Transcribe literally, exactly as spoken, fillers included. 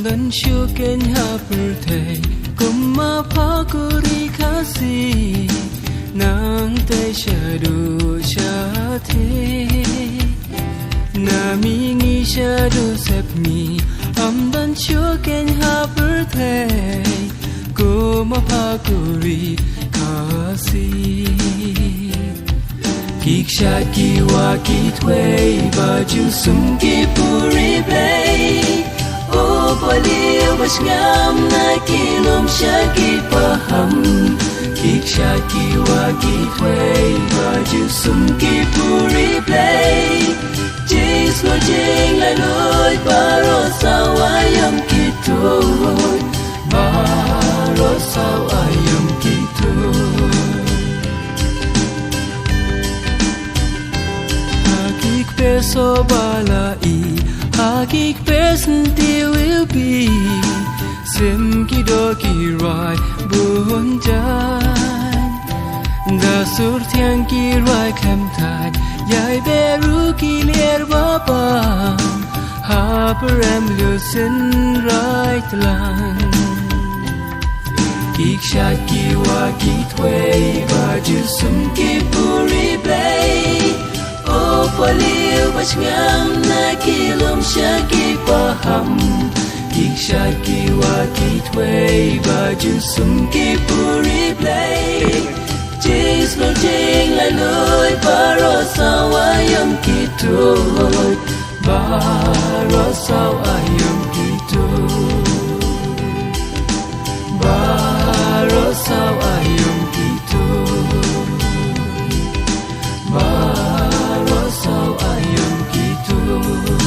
Ban shu khein ha pyrthei kum ma pha kuri Khasi, nang te shaduh shathie. Na mi ngi shaduh sepmi, ym ban shu khein ha pyrthei kum ma pha kuri Khasi. Ki kshaid ki wah ki thwei ba ju sum ki puri Blei. O Blei, u ba sngewsih na ki lum sha ki paham. Ki kshaid ki wah ki thwei ba ju sum ki puri Blei. Jisno jinglaitluid baroh saw aïom ki tuid. Baroh saw aïom ki tuid. Ha ki kper soh ba la ih, ha ki kper syntiew iwbih, sim ki doh ki rai bun jait. Da sur thiang ki rai khlem thait, ïai beh ruh ki lier ba bang, ha pyrem lus sien rai tlang. Ki kshaid ki wah ki thwei ba ju sum ki puri Blei. O Blei, u ba sngewsih na ki lum sha ki paham. Ki kshaid ki wah ki thwei ba ju sum ki puri Blei. Jisno jinglaitluid baroh saw aïom ki tuid. Baroh saw aïom ki tuid. Baroh saw aïom ki tuid. Baroh saw aïom ki tuid.